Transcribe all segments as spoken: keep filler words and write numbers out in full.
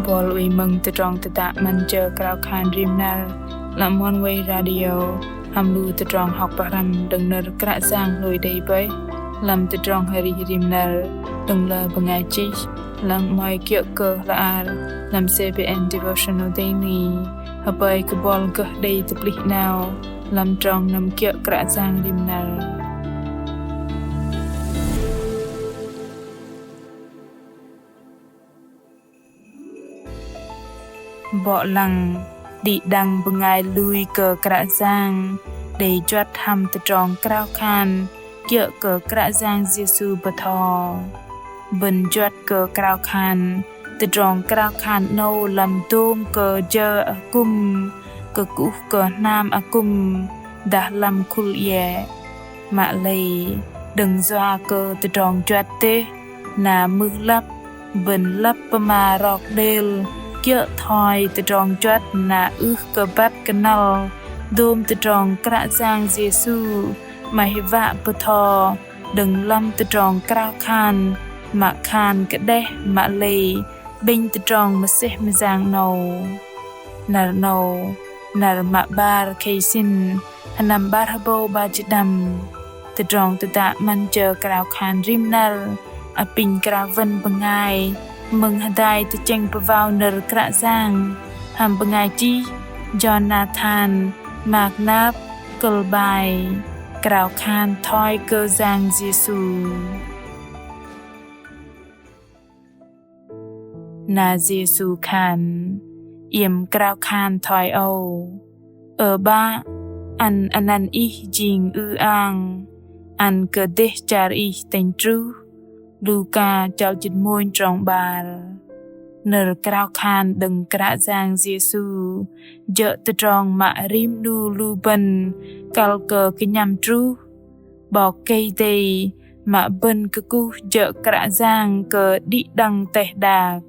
Bol wei mơ̆ng tơdrong tơdă 'Măn jơ krao khan rim năr lăm Oneway Radio hăm lu tơdrong hŏk pơhrăm đơ̆ng nơ̆r Kră Yang hlôi đei bơih lăm tơdrong arih rim năr đơ̆ng lơ bơngai chih, lăng mă kiơ̆ kơ hla ar lăm C B N Devotional Daily. Hơpơi kơ bol gơh đei tơplih 'nao lăm trong năm kiơ̆ Kră Yang rim năr. 'Bok lăng đĭ đăng bơngai lui kơ Kră Yang đei juăt hăm tơdrong krao khan kiơ̆ kơ Kră Yang Yêsu bơtho. Bơ̆n juăt kơ krao khan tơdrong krao khan 'nâu lăm dôm kơ jơ akŭm, kơkuh kơ hnam akŭm, dah lăm khul iĕ. Mă lei đơ̆ng yua kơ tơdrong juăt dêh na mưh lăp, bơ̆n lăp pơma rok đêl kiơ̆ thoi tơdrong juăt na ưh kơ băt kơnăl dôm tơdrong Kră Yang Yêsu 'maih wă bơtho đơ̆ng lăm tơdrong krao khan, mă khan kơđeh mă lei 'bĕnh tơdrong mơsêh mơyang 'nâu. Năr 'nâu, năr mă 'bar khei sĭn, sơnăm 'bar hơbâu 'bar jĭt đăm. Tơdrong tơdă 'Măn jơ krao khan rim năr apinh krao wơ̆n bơngai mơ̆ng hơdai tơchĕng pơwao nơ̆r Kră Yang hăm bơngai chih Jonathan McNabb, kơ̆l bai Krao khan thoi kơ Yang Yêsu. Na Yêsu khan: Iĕm krao khan thoi âu: Ơ 'Bă, ăn anăn Ih jing ư-ang, ăn kơ dêh char Ih tĕnh truh. Luka chăl jĭt mônh trong 'bar. Nơ̆r krao khan đơ̆ng Kră Yang Yêsu jơ̆ tơdrong mă rim 'nu lu bơ̆n kăl kơ kơnhăm truh. 'Bok Kei-Dei mă bơ̆n kơkuh jơ̆ Kră Yang kơ đĭ đăng teh đak.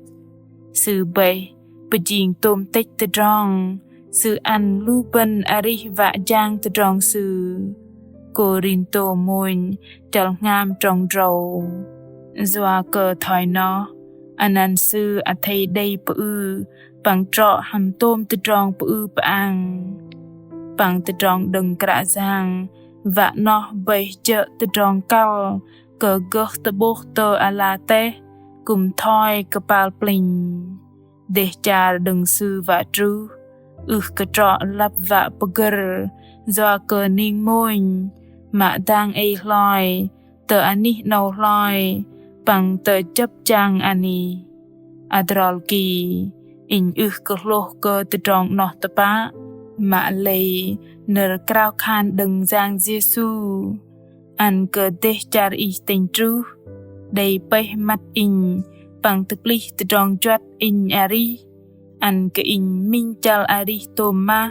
Sư bơih pơjing tôm tĕch tơdrong, Sư ăn lu bơ̆n arih wă jang tơdrong Sư. Kôrintô mônh chăl hngam trong drâu. Yua kơ thoi noh, anăn Sư athei đei pơư păng trŏ hăm tôm tơdrong pơư pơang. Păng tơdrong đơ̆ng Kră Yang wă noh bơih jơ̆ tơdrong kăl kơ gơh tơ'bôh tơ ala teh kư̆m thoi kơpal plĕnh. Dêh char đơ̆ng Sư wă truh ưh kơ trŏ lăp wă pơgơ̆r yua kơ ning mônh, mă dang ei hloi, tơ anih 'nâu hloi, păng tơ jơ̆p jang anih. Adrol ki, inh ưh kơ hlôh kơ tơdrong 'noh tơpă, mă lei nơ̆r krao khan đơ̆ng Yang Yêsu: Ăn kơ dêh char Ih tĕnh truh, đei pơih măt inh păng tơplih tơdrong juăt inh arih, ăn kơ inh minh chăl arih tôm mah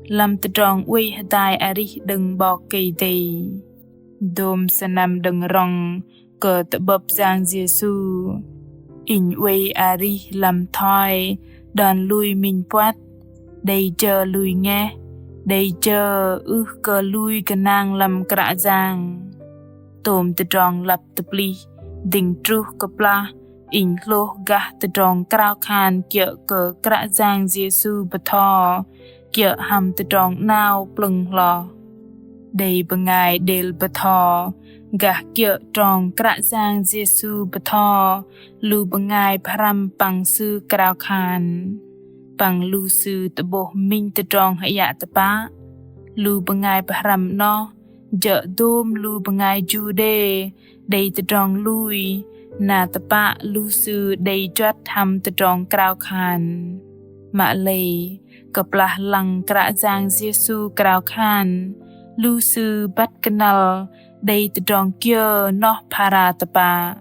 lăm tơdrong oei hơdai arih đơ̆ng 'Bok Kei-Dei. Dôm sơnăm đơ̆ng rŏng kơ tơ'bơ̆p Yang Yêsu, inh oei arih lăm thoi đon lui minh puăt, đei jơ lui ngeh, đei jơ ưh kơ lui gơnang lăm Kră Yang. Tôm tơdrong lăp tơplih dĭng truh kơplah inh hlôh gah tơdrong krao khan kiơ̆ kơ Kră Yang Yêsu bơtho kiơ̆ hăm tơdrong 'nao plơ̆ng hloh. Đei bơngai đêl bơtho gah kiơ̆ trong Kră Yang Yêsu bơtho lu bơngai pơhrăm păng Sư krao khan, păng lu sư tơ'bôh minh tơdrong hơyă tơpă. Lu bơngai pơhrăm 'noh jơ̆ dôm lu bơngai Juđê đei tơdrong lui, na tơpă lu sư đei juăt hăm tơdrong krao khan. Mă lei kơplah lăng Kră Yang Yêsu krao khan, lu sư băt kơnăl đei tơdrong kiơ noh phara tơpă.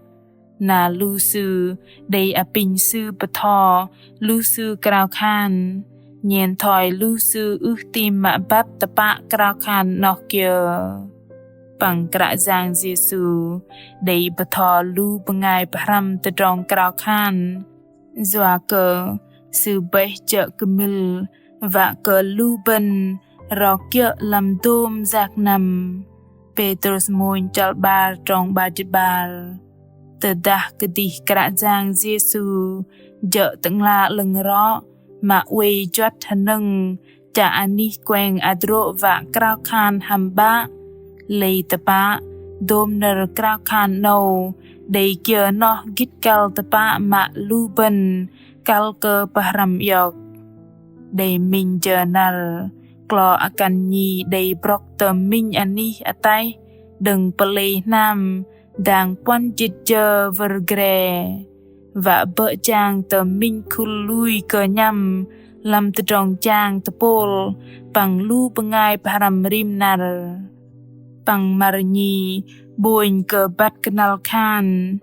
Na lu sư đei apinh Sư bơtho lu sư krao khan, nhen thoi lu sư ưh tam mă băt tơpă krao khan 'noh kiơ. Păng Kră Yang Yêsu đei bơtho lu bơngai pơhrăm tơdrong krao khan, yua kơ Sư bơih jơ̆ kơmil wă kơ lu bơ̆n rok kiơ̆ lăm dôm yak năm. Pêtrôs mônh chăl 'bar trong 'bar jĭt 'bar. Tơdah kơdih Kră Yang Yêsu jơ̆ Tơ'ngla 'lơ̆ng rŏ mă oei juăt hơnơ̆ng chă anih kueng hơdrô̆ wă krao khan hăm 'Bă, lei tơpă dôm nơ̆r krao khan 'nâu đei kiơ noh gĭt kăl tơpă mă lu bơ̆n kăl kơ pơhrăm iŏk. Đei minh jơ năr, klo akăn nhi đei brŏk tơ minh anih ataih đơ̆ng pơlei hnam dang puăn jĭt jơ wơ̆r gre. Wă bơ̆ jang tơ minh khul lui kơnhăm lăm tơdrong jang tơpôl păng lu bơngai pơhrăm rim năr. Păng măr nhi 'bônh kơ băt kơnăl khan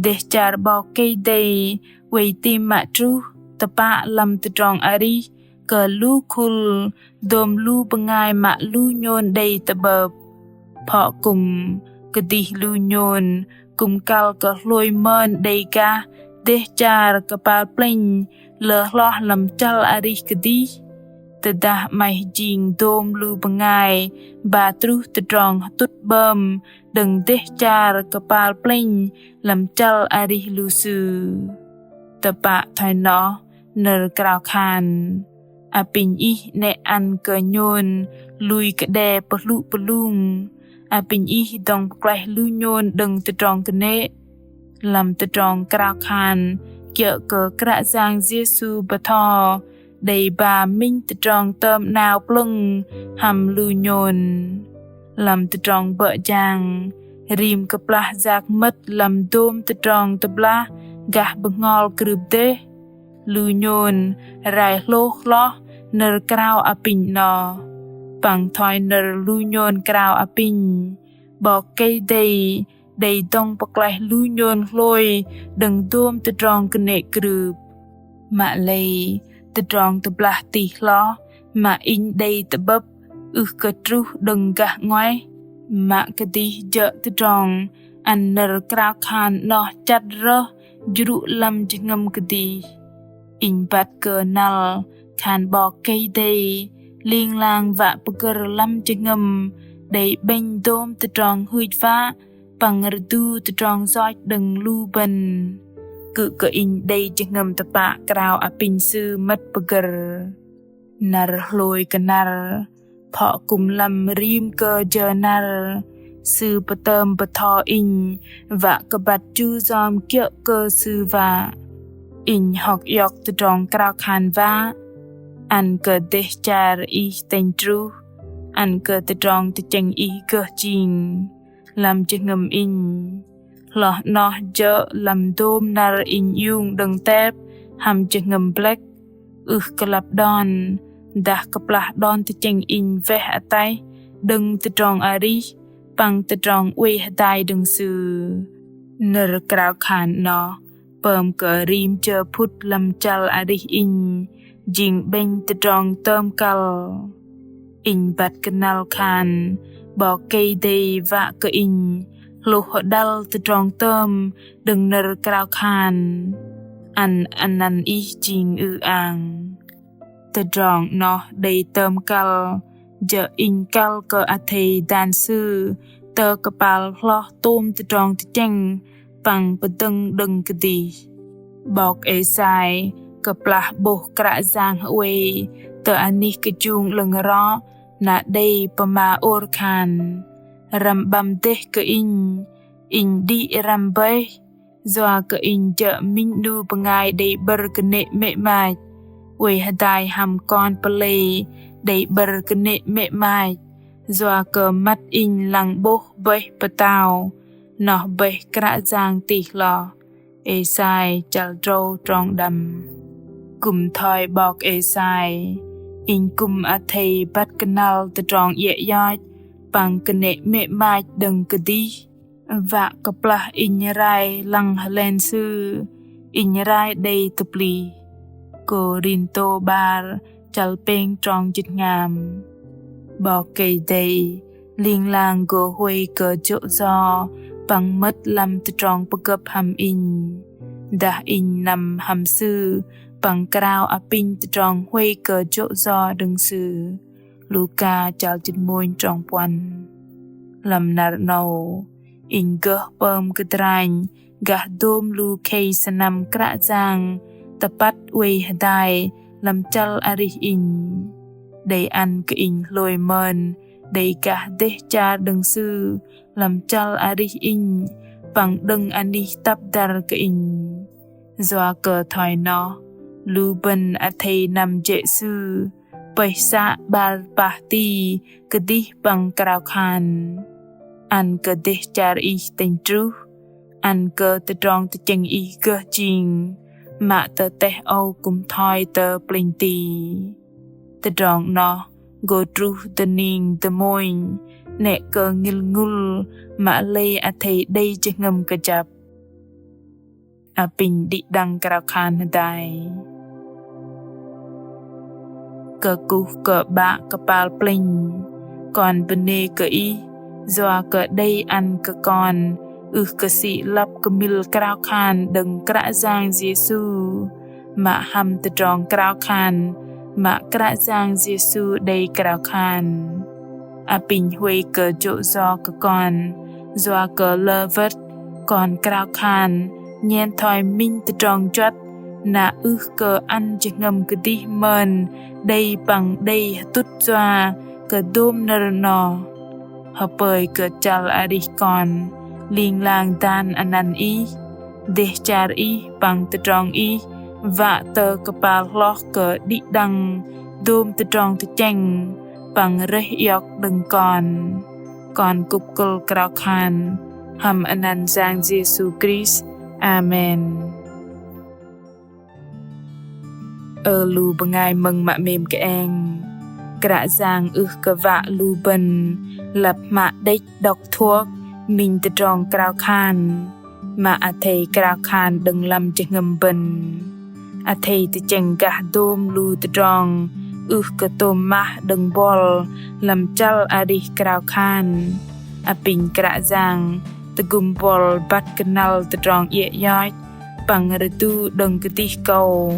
dêh char 'Bok Kei-Dei oei tam mă truh tơpă lăm tơdrong arih kơ lu khul dôm lu bơngai mă lu nhôn đei tơ'bơ̆p. Phŏ kư̆m kơdih lu nhôn kư̆m kăl kơ hlôi mơn đei gah dêh char kơpal plĕnh lơ hloh lăm chăl arih kơdih. Tơdah 'maih jing dôm lu bơngai ba truh tơdrong hơtŭt 'bơm đơ̆ng dêh char kơpal plĕnh lăm chăl arih lu sư. Tơpă thoi noh, nơ̆r krao khan: Apinh Ih 'nĕ ăn kơ nhôn lui kơ đe pơhlŭ pơhlung. Apinh Ih dŏng pơklaih lu nhôn đơ̆ng tơdrong kơnê̆. Lăm tơdrong krao khan kiơ̆ kơ Kră Yang Yêsu bơtho, đei ba minh tơdrong tơm 'nao plơ̆ng hăm lu nhôn. Lăm tơdrong bơ̆ jang, rim kơplah yak mơ̆t lăm dôm tơdrong tơblah gah bơhngol krưp dêh, lu nhôn rai hlôh hloh nơ̆r krao apinh 'noh. Păng thoi nơ̆r lu nhôn krao apinh, 'Bok Kei-Dei đei dŏng pơklaih lu nhôn hlôi đơ̆ng dôm tơdrong kơnê̆ krưp. Mă lei, tơdrong tơblah tih hloh mă inh đei tơ'bơ̆p ưh kơ truh đơ̆ng gah 'nguaih. Mă kơdih jơ̆ tơdrong ăn nơ̆r krao khan 'noh chăt rơh jrŭ lăm jơhngơ̆m kơdih. Inh băt kơnăl khan 'Bok Kei-Dei ling lang wă pơgơ̆r lăm jơhngơ̆m đei 'bĕnh dôm tơdrong hưch wă păng rơdu tơdrong yoch đơ̆ng lu bơ̆n. Kư̆m kơ inh đei jơhngơ̆m tơpă krao apinh Sư mơ̆t pơgơ̆r. Năr hlôi kơ năr, phŏ kư̆m lăm rim kơ jơ năr, Sư pơtơm bơtho inh wă kơ băt chu yom kiơ̆ kơ Sư wă. Inh hŏk iŏk tơdrong krao khan wă: Ăn kơ dêh char Ih tĕnh truh, ăn kơ tơdrong tơchĕng Ih gơh jing lăm jơhngơ̆m inh. Hloh 'noh jơ̆ lăm dôm năr inh iung đơ̆ng tep hăm jơhngơ̆m blĕk, ưh kơ lăp đon, dah kơplah đon tơchĕng inh weh ataih đơ̆ng tơdrong arih păng tơdrong oei hơdai đơ̆ng Sư. Nơ̆r krao khan 'noh pơm kơ rim jơ phŭt lăm chăl arih inh jing 'bĕnh tơdrong tơm kăl. Inh băt kơnăl khan 'Bok Kei-Dei wă kơ inh hlôh hơđăl tơdrong tơm đơ̆ng nơ̆r krao khan: Ăn anăn Ih jing ư-ang. Tơdrong 'noh đei tơm kăl, jơ̆ inh kăl kơ athei dan Sư tơ kơpal hloh tôm tơdrong tơchĕng păng pơdơ̆ng đơ̆ng kơdih. 'Bok Êsai kơplah 'bôh Kră Yang hơ'uê tơ anih kơjung 'lơ̆ng rŏ, na đei pơma ôr khan: Răm 'băm dêh kơ Inh, Inh đĭ răm bơih, yua kơ Inh jơ̆ minh 'nu bơngai đei 'bơ̆r kơnê̆ mĕ 'mach, oei hơdai hăm kon pơlei đei 'bơ̆r kơnê̆ mĕ 'mach, yua kơ măt Inh lăng 'bôh bơih pơtao, noh bơih Kră Yang tih hloh. Êsai chăl drâu trong đăm. Kư̆m thoi 'bok Êsai, inh kư̆m athei băt kơnăl tơdrong iĕ ioch păng kơnê̆ mĕ 'mach đơ̆ng kơdih. Wă kơplah inh rai lăng hơlen Sư, inh rai đei tơplih. Kôrintô 'bar chăl pêng trong jĭt hngam. 'Bok Kei-Dei ling lang gô huay kơ jô̆ yo păng mơ̆t lăm tơdrong pơgơ̆p hăm inh. Dah inh năm hăm Sư păng krao apinh tơdrong huay kơ jô̆ yo đơ̆ng Sư. Luka chăl jĭt mônh trong puăn. Lăm năr 'nâu, inh gơh pơm kơdranh Gah dôm lu khei sơnăm Kră Yang tơpăt oei hơdai lăm chăl arih inh. Đei ăn kơ inh hlôi mơn đei gah dêh char đơ̆ng Sư lăm chăl arih inh păng đơ̆ng anih tăp dăr kơ inh. Yua kơ thoi noh, lu bơ̆n athei năm jê̆ Sư pơih să 'bar pah ti kơdih păng krao khan. Ăn kơ dêh char Ih tĕnh truh, ăn kơ tơdrong tơchĕng Ih gơh jing, mă tơ teh âu kư̆m thoi tơ plĕnh ti. Tơdrong noh gô truh dơning dơmônh, 'nĕ kơ ngĭl ngŭl mă lei athei đei jơhngơ̆m kơjăp. Apinh đĭ đăng krao khan hơdai. Kơkuh kơ 'Bă kơpal plĕnh, kon bơnê kơ Ih yua kơ đei ăn kơ kon ưh kơ sĭ lăp kơmil krao khan đơ̆ng Kră Yang Yêsu, mă hăm tơdrong krao khan mă Kră Yang Yêsu đei krao khan. Apinh huay kơ jô̆ yo kơ kon, yua kơ lơ wơ̆t kon krao khan nhen thoi minh tơdrong juăt, na ưh kơ ăn jơhngơ̆m kơdih mơn đei păng đei hơtŭt yua kơ dôm nơ̆r 'noh. Hơpơi kơ chăl arih kon ling lang dan anăn Ih, dêh char Ih păng tơdrong Ih wă tơ kơpal hloh kơ đĭ đăng dôm tơdrong tơchĕng păng rơih iŏk đơ̆ng kon. Kon kŭp kơ̆l krao khan hăm anăn Yang Yêsu Krist. Amen. Ơ lu bơngai mơ̆ng mă 'mêm kơeng. Kră Yang ưh kơ wă lu bơ̆n lăp hmă đĕch đŏk thuơk minh tơdrong krao khan, mă athei krao khan đơ̆ng lăm jơhngơ̆m bơ̆n. Athei tơchĕng gah dôm lu tơdrong ưh kơ tôm mah đơ̆ng buăl lăm chăl arih krao khan. Apinh Kră Yang tơgŭm buăl băt kơnăl tơdrong iĕ ioch păng rơdu đơ̆ng kơdih kâu.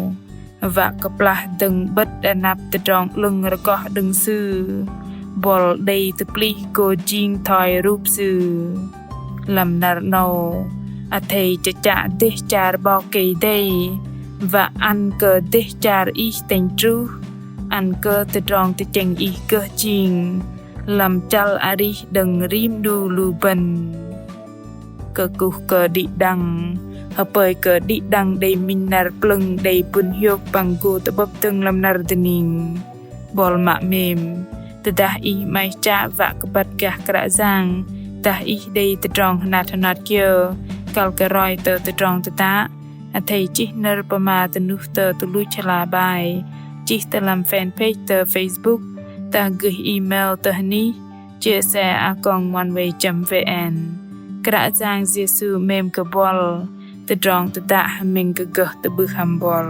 Wă kơplah dơ̆ng 'bơ̆t anăp tơdrong 'lơ̆ng rơgoh đơ̆ng Sư, buăl đei tơplih gô jing thoi rup Sư. Lăm năr 'nâu, athei chơchă dêh char 'Bok Kei-Dei, wă ăn kơ dêh char Ih tĕnh truh, ăn kơ tơdrong tơchĕng Ih gơh jing lăm chăl arih đơ̆ng rim 'nu lu bơ̆n. Kơkuh kơ đĭ đăng, hơpơi kơ đĭ đăng đei minh năr plơ̆ng đei pŭn hiôk păng gô tơ'bơ̆p dơ̆ng lăm năr dơning. Buăl mă 'mêm, tơdah ih 'maih chă wă kơ băt gah Kră Yang, dah ih đei tơdrong hơnat hơnat kiơ, kăl kơ roi tơ tơdrong tơdă, athei chih nơ̆r pơma tơnuh tơ tơluch hla bơar, chih tơ lăm fanpage tơ Facebook, dah gơih email tơ hơnih chia sẻ a còng oneway chấm vn. Kră Yang Yêsu 'mêm kơ buăl, tơdrong tơdă hơmĕng kơ gơh tơ'bưh hăm buăl.